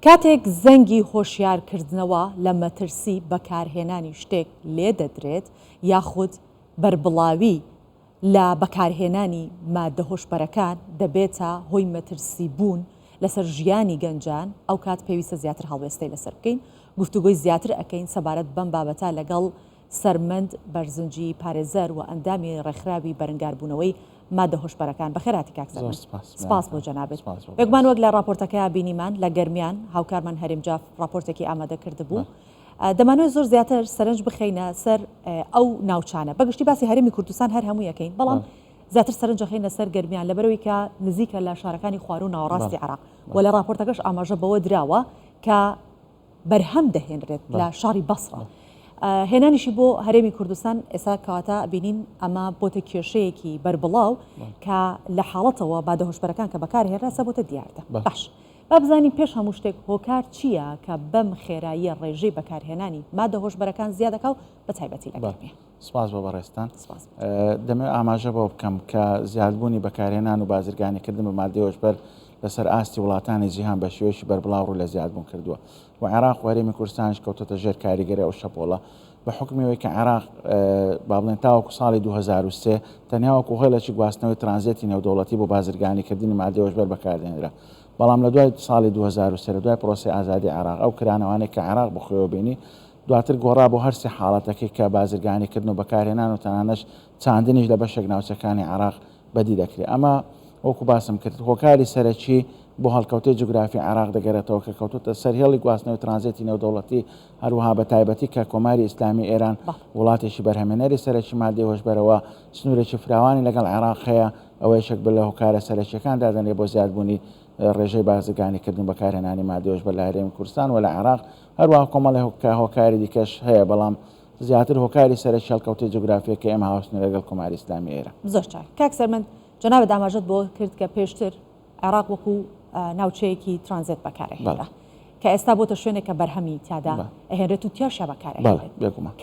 کاتێک زەنگی هۆشیارکردنەوە لە مەترسی بەکارهێنانی شتێک لێدەدرێت یاخود بەربڵاوی لە بەکارهێنانی ماددە هۆشبەرەکان دەبێتە هۆی مەترسی بوون لەسەر ژیانی گەنجان، ئەوکات پێویستە زیاتر هەڵوێستەی لەسەر بکەین، گفتوگۆی زیاتر ئەکەین سەبارەت بەم بابەتە لەگەڵ سەرمەند بەرزنجی پارێزەر و ئەندامی ڕێکخراوی بەرنگاربوونەوەی مادە هۆشبەرەکان. بەخێرهاتی کاک سەرمەند. سپاس بۆ جەنابت. بێگومان وەک لە ڕاپۆرتەکەیا بینیمان لە گەرمیان هاوکارمان هەرێم جاف ڕاپۆرتێکی ئامادە کردبوو. دەمانەوێت زۆر زیاتر سەرنج بخەینە سەر ئەو ناوچانە. بەگشتی باسی هەرێمی کوردستان هەر هەمووی ئەکەین، بەڵام زیاتر سەرنج ئەخەینە سەر گەرمیان لەبەرئەوەی کە نزیکە لە شارەکانی خواروو و ناوەڕاستی عێراق و لە ڕاپۆرتەکەش ئاماژە بەوە دراوە کە بەرهەم دەهێنرێت لە شاری بەسڕە. هێنانیشی بۆ هەرێمی کوردستان ئێستا کەواتە بینین ئەمە بۆتە کێشەیەکی بەربڵاو کە لە حاڵەتەوە مادە هۆشبەرەکان کە بەکارهێنرا سە بۆتە دیاردە. باش با بزانین پێش هەموو شتێک هۆکار چییە کە بەم خێراییە ڕێژەی بەکارهێنانی مادە هۆشبەرەکان زیاد دەکا و بە تایبەتی لە گەرمیان. سپاس بۆ بەڕێزتان. دەمەوێت ئاماژە بەوە بکەم کە زیادبوونی بەکارهێنان و بازرگانیکردن بە ماددەی هۆشبەر لەسەر ئاستی وڵاتانی جیهان بە شێوەیەکی بەربڵاو ڕووی لە زیادبوون کردووە و عێراق و هەرێمی کوردستانیش کەوتۆتە ژێر کاریگەری ئەو شەپۆڵە بە حوکمی ئەوەی کە عێراق با بڵێن تاوەکو ساڵی 2003 تەنیا وەکو هێڵێکی گواستنەوەی ترانزێتی نێودەوڵەتی بۆ بازرگانیکردنی ماددەی هۆشبەر بەکاردێنرا بەڵام لە دوای ساڵی 2003 لە دوای پرۆسەی ئازادی عێراق ئەو کرانەوانەی کە عێراق بەخۆیەوە بینی دواتر گۆڕا بۆ هەرسێ حاڵەتەکەی کە بازرگانیکردن و بەکارهێنان و تەنانەش چاندنیش لە بەشێک ناوچەکانی عێراق بەدی دەکرێت. ئەمە وەکو باسم کرد هۆکاری سەرەکی بۆ هەڵکەوتەی جوگرافی عێراق دەگەرێتەوە کە کەوتووتە سەر هێڵی گواستنەوەی ترانزێتی نێودەوڵەتی، هەروەها بە تایبەتی کە کۆماری ئیسلامی ئێران وڵاتێکی بەرهەمێنەری سەرەکی مادەی هۆشبەرە و سنوورێکی فراوانی لەگەڵ عێراق هەیە، ئەوە یەکێک بە لە هۆکارە سەرەکییەکان دادەنرێت بۆ زیادبوونی ڕێژەی بازرگانیکردن و بەکارهێنانی مادەی هۆشبەر لە هەرێمی کوردستان و لە عێراق، هەروەها کۆمەڵێ هۆکاری دیکەش هەیە، بەڵام زیاتر هۆکاری سەرەکی هەڵکەوتەی جوگرافییە کە ئێمە هاوسنوورە لەگەڵ کۆماری ئیسلامی ئێران. زۆر چاک. کاک سەرمەند، جەنابت ئاماژەت بەوە کرد کە پێشتر عێراق وەکو ناوچەیەکی ترانزێت بەکارئەهێنرا، کە ئێستا بۆتە شوێنێک کە بەرهەمی تیادا ئەهێنرێت و تیاشیا بەکارئەهێنرێت.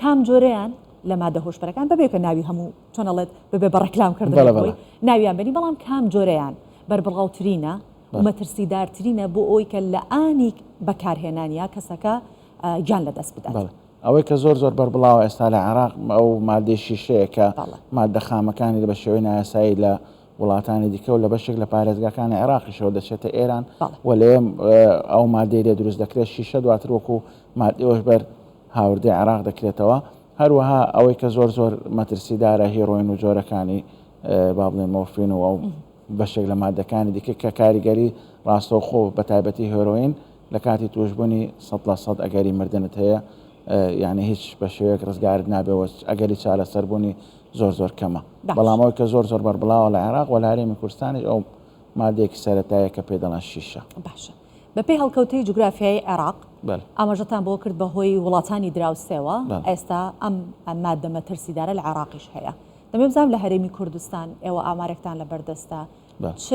کام جۆرەیان لە مادە هۆشبەرەکان، بەبێ کە ناوی هەموو چۆن ئەڵێت ببێ بە ڕێکلام کردن بۆی ناویان بێنی، بەڵام کام جۆرەیان بەربڵاوترینە و مەترسیدارترینە بۆ ئەوەی کە لە ئانی بەکارهێنانیا کەسەکە گیان لەدەست بدات؟ ئەوەی کە زۆر زۆر بەربڵاوە ئێستا لە عێراق ئەو مادەی شیشەیە کە ماددە خامەکانی بە شێوەی نایاسایی لە وڵاتانی دیکە و لە بەشێک لە پارێزگاکانی عێراقیشەوە دەچێتە ئێران و لێ ئەو مادەی لێ دروست دەکرێت شیشە دواتر وەکو مادەی هۆشبەر هاوردەی عێراق دەکرێتەوە. هەروەها ئەوەی کە زۆر زۆر مەترسیدارە هیرۆین و جۆرەکانی با بڵێن مۆرفین و ئەو بەشێک لە مادەکانی دیکە کە کاریگەری ڕاستەوخۆ بە تایبەتی هێرۆین لە کاتی تووشبوونی 100% ئەگەری مردنت هەیە یعنی هیچ بە شێوەیەک ڕزگارت نابێ و ئەگەری چارەسەربوونی زۆر زۆر کەمە بەڵام ئەوەی کە زۆر زۆر بەربڵاوە لە عێراق و لە هەرێمی کوردستانیش ئەو مادەیەکی سەرەتایە کە پێی دەڵێن شیشە. باشە بەپێی هەڵکەوتەی جوگرافیایی عێراق ئاماژەتان بۆ کرد بەهۆی وڵاتانی دراوسێوە ئێستا ئەم ماددە مەترسیدارە لە عێراقیش هەیە دەمەوێت بزانم لە هەرێمی کوردستان ئێوە ئامارێکتان لەبەردەستە چ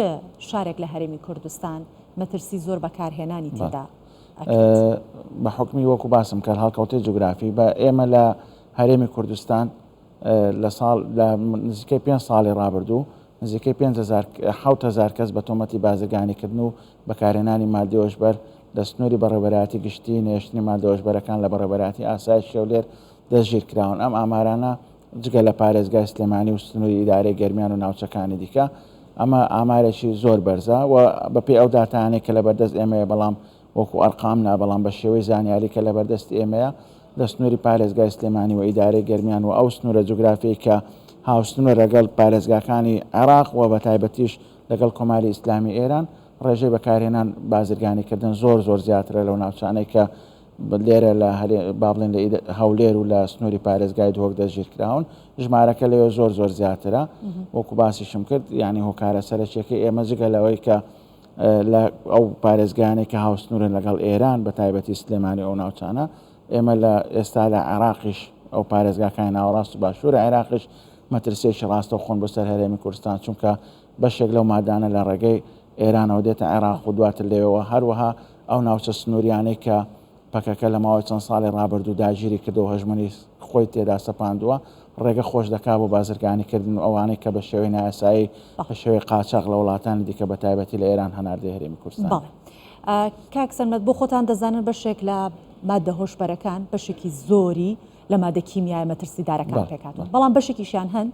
شارێک لە هەرێمی کوردستان مەترسی زۆر بەکارهێنانی تێدا ئەکرێت؟ بە حوکمی وەکو باسم کرد هەڵکەوتەی جوگرافی بە ئێمە لە هەرێمی کوردستان لە ساڵ لە نزیکەی پێنج ساڵی ڕابردوو نزیکەی 7000 کەس بە تۆمەتی بازرگانیکردن و بەکارهێنانی ماددەی هۆشبەر لە سنووری بەڕێوەبەرایەتی گشتی نەهێشتنی ماددە هۆشبەرەکان لە بەڕێوەبەرایەتی ئاسایشی هەولێر دەستگیرکراون. ئەم ئامارانە جگە لە پارێزگای سلێمانی و سنووری ئیدارەی گەرمیان و ناوچەکانی دیکە، ئەمە ئامارێکی زۆر بەرزە و بەپێی ئەو داتایانەی کە لەبەردەست ئێمەیە بەڵام وەکو ئەرقام نا بەڵام بە شێوەی زانیاری کە لەبەردەستی ئێمەیە لە سنووری پارێزگای سلێمانی و ئیدارەی گەرمیان و ئەو سنوورە جوگرافیەی کە هاوسنوورە لەگەڵ پارێزگاکانی عێراق و بەتایبەتیش لەگەڵ کۆماری ئیسلامی ئێران ڕێژەی بەکارهێنان بازرگانیکردن زۆر زۆر زیاترە لەو ناوچانەی کە لێرە لە با بڵێن لە هەولێر و لە سنووری پارێزگای دهۆک دەستگیرکراون ژمارەکە لەوێ زۆر زۆر زیاترە وەکو باسیشم کرد یعنی هۆکارە سەرەکیەکەی ئێمە جگە لەوەی کە لە ئەو پارێزگانێک کە هاوسنوورن لەگەڵ ئێران بە تایبەتی سلێمانی ئەو ناوچانە ئێمە لە ئێستا لە عێراقیش ئەو پارێزگاکانی ناوەڕاست و باشوور عێراقیش مەترسیەکی ڕاستەوخۆن بۆ سەر هەرێمی کوردستان چونکە بەشێک لەو مادانە لە ڕێگەی ئێرانەوە دێتە عێراق و دواتر لەوێوە، هەروەها ئەو ناوچە سنووریانەی کە پەکەکە لە ماوەی چەند ساڵی ڕابردوو داگیری کردووە و هەژموونی خۆی تێدا سەپاندووە، ڕێگە خۆش دەکات بۆ بازرگانیکردن و ئەوانەی کە بە شێوەی نایاسایی، بە شێوەی قاچاخ لە وڵاتانی دیکە بە تایبەتی لە ئێران هەناردەی هەرێمی کوردستان. بەڵێ. کاک سەرمەد بۆ خۆتان دەزانن بەشێک لە ماددە هۆشبەرەکان بەشێکی زۆری لە مادە کیمیایە مەترسیدارەکان پێکهاتوون بەڵام بەشێکیشیان هەن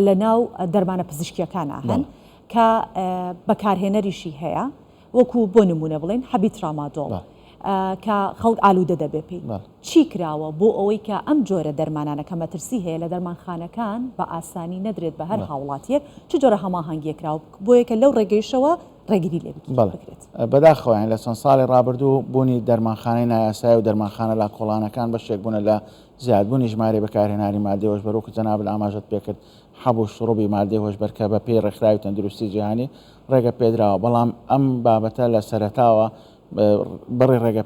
لە ناو دەرمانە پزیشکیەکانە هەن کە بەکارهێنەریشی هەیە وەکو بۆ نمونە بڵێن حەبی ترامادۆڵ کە خەڵک ئالوودە دەبێ پێی چی کراوە بۆ ئەوەی کە ئەم جۆرە دەرمانانە کە مەترسی هەیە لە دەرمانخانەکان بە ئاسانی نەدرێت بە هەر هاوڵاتیەک چ جۆرە هەماهەنگیەک کراوە بۆیە کە لەو ڕێگەیشەوە ڕێگری لێ بکرێت؟ بەداخەوە یانی لە چەند ساڵی ڕابردوو بوونی دەرمانخانەی نایاسایی و دەرمانخانە لاکۆڵانەکان بەشێک بوونە لە زیادبوونی ژمارەی بەکارهێنانی مادەی هۆشبەر وەکو جەنابت ئاماژەت پێکرد حەب و شڕوبی مادەی هۆشبەر کە بە پێی ڕێکخراوی تەندروستی جیهانی ڕێگە پێدراوە بەڵام ئەم بابەتە لە سەرەتاوە بڕی ڕێگە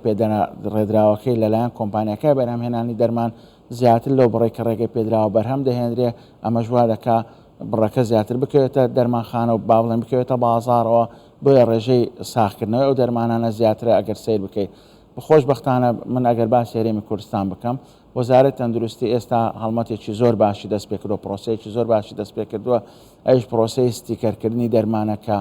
پێدراوەکەی لەلایەن کۆمپانیاکای بەرهەمهێنانی دەرمان زیاتر لەو بڕەی کە ڕێگەی پێدراوە بەرهەم دەهێنرێ، ئەمەش وا دەکا بڕەکە زیاتر بکەوێتە دەرمانخانە و با بڵێین بکەوێتە بازاڕەوە، بۆیە ڕێژەی ساغکردنەوەی ئەو دەرمانانە زیاترە ئەگەر سەیر بکەی. خۆشبەختانە من ئەگەر باسی هەرێمی کوردستان بکەم، وەزارەتی تەندروستی ئێستا هەڵمەتێکی زۆر باشی دەست پێکردووە، پرۆسەیەکی زۆر باشی دەست پێکردووە، ئەویش پرۆسەی ستیکەرکردنی دەرمانە کە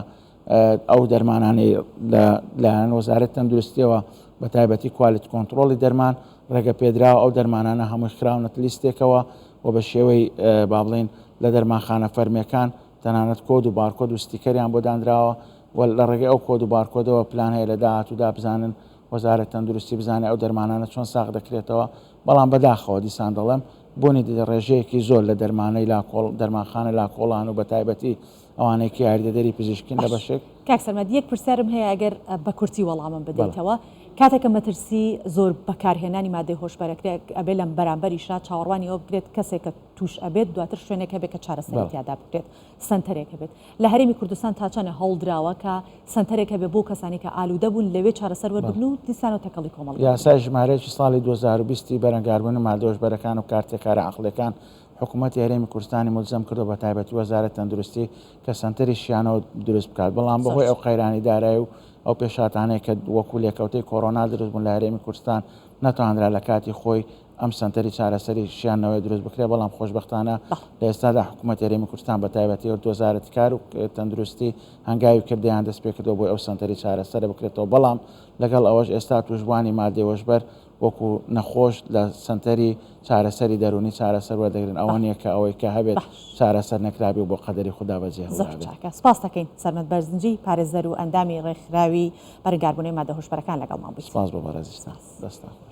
ئەو دەرمانانەی لە لایەن وەزارەتی تەندروستیەوە بە تایبەتی quality control ی دەرمان ڕێگە پێدراوە ئەو دەرمانانە هەمووی خراونەتە لیستێکەوە و بە شێوەی با بڵێین لە دەرمانخانە فەرمیەکان تەنانەت کۆد و بارکۆد و ستیکەریان بۆ دانراوە و لە ڕێگەی ئەو کۆد و بارکۆدەوە پلان هەیە لە داهاتوودا بزانن وەزارەت تەندروستی بزانێت ئەو دەرمانانە چۆن ساغ دەکرێتەوە بەڵام بەداخەوە دیسان دەڵێم بوونی ڕێژەیەکی زۆر لە دەرمانەی لاکۆڵ دەرمانخانە لاکۆڵان و بە تایبەتی ئەوانەی کە یاریدەدەری پزیشکین لە باش بەشێک. کاک سەرمەد یەک پرسیارم هەیە ئەگەر بە کورتی وەڵامم بدەیتەوە کاتێک کە مەترسی زۆر بەکارهێنانی مادەی هۆشبەر ئەکرێت ئەبێ لەم بەرامبەریشا چاوەڕوانی ئەوە بکرێت کەسێک کە توش ئەبێت دواتر شوێنێک هەبێت کە چارەسەری تیادا بکرێت سەنتەرێک هەبێت لە هەرێمی کوردستان تا چەنە هەوڵدراوە کە سەنتەرێک هەبێت بۆ کەسانی کە ئالوودە بوون لەوێ چارەسەر وەربگرن و دیسانەوە تەکەڵی کۆمەڵگە ببن؟ یاسای ژمارەیەکی ساڵی 2020 ی بەرەنگاربوونی مادە هۆشبەرەکان و کارتێکارە عەقڵیەکان حکوومەتی هەرێمی کوردستانی مولزەم کردووە بە تایبەتی وەزارەت تەندروستی کە سەنتەری شیانەوە دروست بکات بەڵام بەهۆی ئەو قەیرانی دارایی و ئەو پێشهاتانەی کە وەکو لێکەوتەی کۆرۆنا دروست بوون لە هەرێمی کوردستان نەتوانرا لە کاتی خۆی ئەم سەنتەری چارەسەری شیاندنەوەی دروست بکرێت بەڵام خۆشبەختانە لە ئێستادا حکوومەتی هەرێمی کوردستان بە تایبەتی وەزارەتی کار و تەندروستی هەنگاوی کردەیان دەست پێکردەوە بۆی ئەو سەنتەری چارەسەرە بکرێتەوە بەڵام لەگەڵ ئەوەش ئێستا تووشبووانی مادەی هۆشبەر وەکو نەخۆش لە سەنتەری چارەسەری دەروونی چارەسەر وەردەگرن ئەوە نیە کە ئەوەی کە هەبێت چارەسەر نەکرابێ و بۆ قەدەری خودا بەجێ زۆر هێڵرابێت. چاکە سپاست دەکەین سەرمەد بەرزنجی پارێزەر و ئەندامی ڕێکخراوی بەرەنگاربوونەوەی مادە هۆشبەرەکان لەگەڵمان بوویت. سپاس بۆ بەڕێزیشتان. سپاس. دەستتان خۆش.